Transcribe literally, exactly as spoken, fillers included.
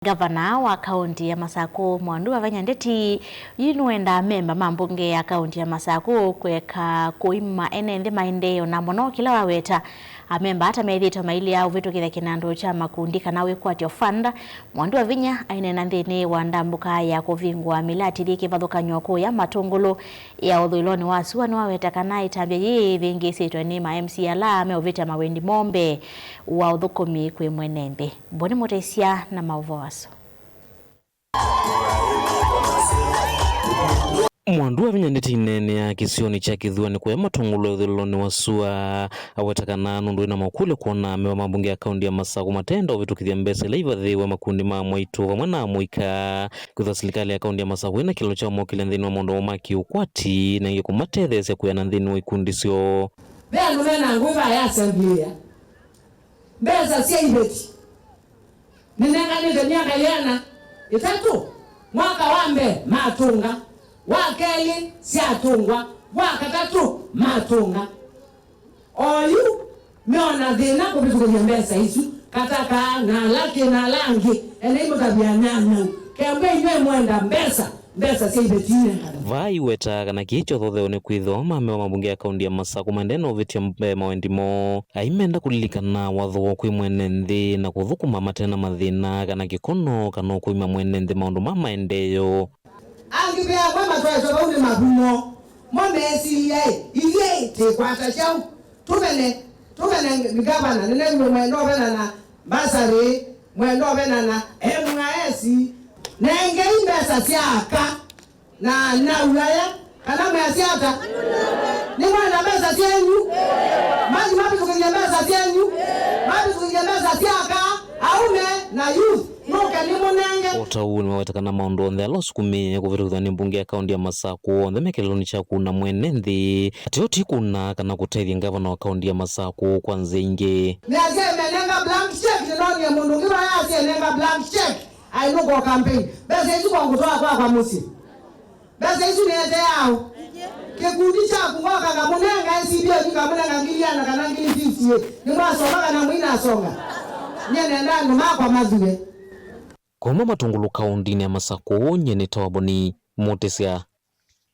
Ngavana wa kaũnti ya Masakũ, Mwandu Wavenya Ndeti, yu nĩwendaa memba ma mbunge ya kaũnti ya Masakũ kũeka kũima ene nthĩ maendeeo, na mũno kĩla waweta amemba ata methĩĩtwe mailea ũvĩtũkĩthya kĩnandũ kya makundi kana wĩkwatyo fund. Mwandu Wavenya aineena nthĩnĩ wa ndambũka ya kũvingũa mĩlatĩlye kĩvathũkany'o kũya Matũngũlũ ya ũthũĩlonĩ wa sua nĩwaweta kana ĩtambya yĩĩ yĩvĩngĩĩsĩtwe nĩ ma M C A ala meũvĩtya mawendi moo mbee wa ũthũkũmi kwĩ mwene nthĩ. Boni Mũtesya na maũvoo asu. Mwandu Wavenya Ndeti aineenea kĩsionĩ kya Kĩthuanĩ kũya Matũngũlũ ya ũthũĩlonĩ wa sua, aweta kana nũndũ wĩna makũlyo kwona memba ma mbunge ya kaũnti ya Masakũ matenda ũvĩtũkĩthya mbesa ila ivathĩĩwe makundi ma amwaitũ vamwe na amũika. Kwĩthwa silikalĩ ya kaũnti ya Masakũ ĩna kĩlolo kya ũmokĩlya nthĩnĩ wa maũndũ moo ma kĩũkwati, na ĩngĩ kũmatetheesya kwĩana nthĩnĩ wa ikundi syoo. Ve andũ mena ngũĩ vaya assembly ĩya. Mbesa sya iveti nĩnenganĩte myaka yĩana ĩtatũ. Mwaka wa mbee matũnga, wa kelĩ syatũngwa, wa katatũ matũnga. Oyu meona thĩna kũvĩtũkĩthya mbesa isu, Kataka na ala kĩ na ala angĩ, ene imũtavya nyanyau. Kembwa inyw'ĩ mwenda mbesa, mbesa sya iveti inenganwe. Vaa iweta kana kĩĩ kyothothewe nĩ kwĩthĩwa mamemba ma mbunge ya kaũnti ya Masakũ maendee na ũvĩtya mbee mawendi moo. Aimenda kũlilikana watho wa kwĩ mwene nthĩ na kũthũkũma mate na mathĩna kana kĩkono kana ũkũima mwene nthĩ maũndũ ma maendeeo. Angĩ ve amwe matwaĩtwe vau nĩ mavumo. Mo mesilya-ĩ, ithyĩ-ĩ, twĩkwata kyaũ? Tũmene, tũmene ngavana, nĩneew'e mwenda ũvenana mbasarĩ, mwenda ũvenana M I S. Nengei mbesa sya aka na, na Ulaya. Kana mwĩasya ata? Nĩmwenda mbesa syenyu? Mathi mavĩtũkĩthye mbesa syenyu? Mavĩtũkĩthye mbesa sya aka, aũme, na youth. Nũke nĩmũnenge. O ta ũu, nĩmaweta kana maũndũ onthe ala ũsukumĩe kũvĩtũkĩthw'a nĩ mbunge ya kaũnti ya Masakũ onthe me kĩlelonĩ kya kũna mwene nthĩ. Ateo ti kũna kana kũtethya ngavana wa kaũnti ya Masakũ kwa nzĩa ingĩ. Nĩasya menenga blank check, nĩnonie mũndũ ũngĩ vaya asyenenga blank check. Ainũka o campaign. Mbesa isu kwa ngũtwaa kwakwa mũsyĩ. Mbesa isu nĩete yaũ? Kĩkundi kyaku ngoka ngamũnenga, N C B O ngamũnenga ngili iana kana ngili fifty. Nĩmwasonga kana mũinasonga? Nyie nenda andũ makwa mathue. Kuma Matũngũlũ kaũntinĩ ya Masakũ, nyie nĩ Tawaboni Mũtĩsya.